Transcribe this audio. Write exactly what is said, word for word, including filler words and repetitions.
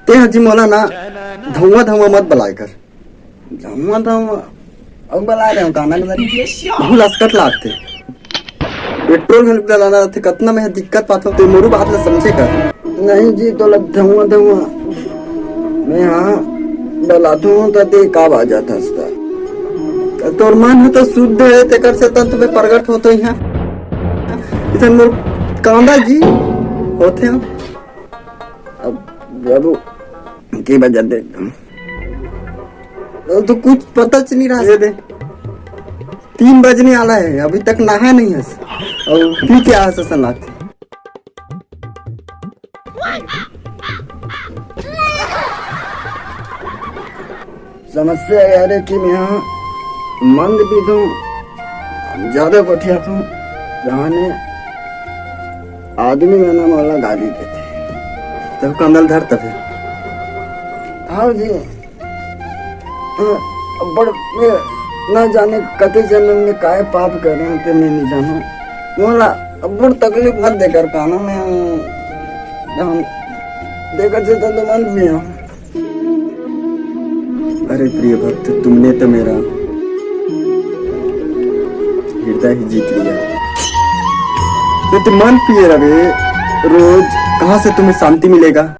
तें ह जी मोला ना धुआं धुआं मत बलाय कर। धुआं धुआं अउ बलाय रहे हो काना के बारे? बहुत असकट लागथे। पेट्रोल घलो डलाना रहिथे, कतना मैं दिक्कत पाथों, तें मोरो बात ला समझे कर। नहीं जी, तोला धुआं धुआं मैं हा डलाथों त तें का बाजत हस त? तोर मन ह त शुद्ध हे, तेकर से तन तुम्हें प्रगट होतो इहाँ। इसन मोर कांदा जी होथे हम। अब बाबू, के बजा दे। तो कुछ पता च नहीं रहा दे। तीन बजने वाला है, अभी तक नहा नहीं है। और पी के आ ससलात। समस्या यार है कि मैं मंद पीथों, ज्यादा गोठियाथों, जहाँ ने आदमी मन मोला गाली देथे। तब कंदल धर तबे। हाँ जी। हाँ, बड़, मैं ना जाने कते जन्म में काय पाप करे हंव, ते मैं नहीं जानों। मोला अब्बड़ तकलीफ मत देकर पाना, मैं, हम देकर से तो मन में हूँ। अरे प्रिय भक्त, तुमने तो मेरा हृदय ही जीत लिया। ये तो मन पिए रहे रोज, कहाँ से तुम्हें शांति मिलेगा?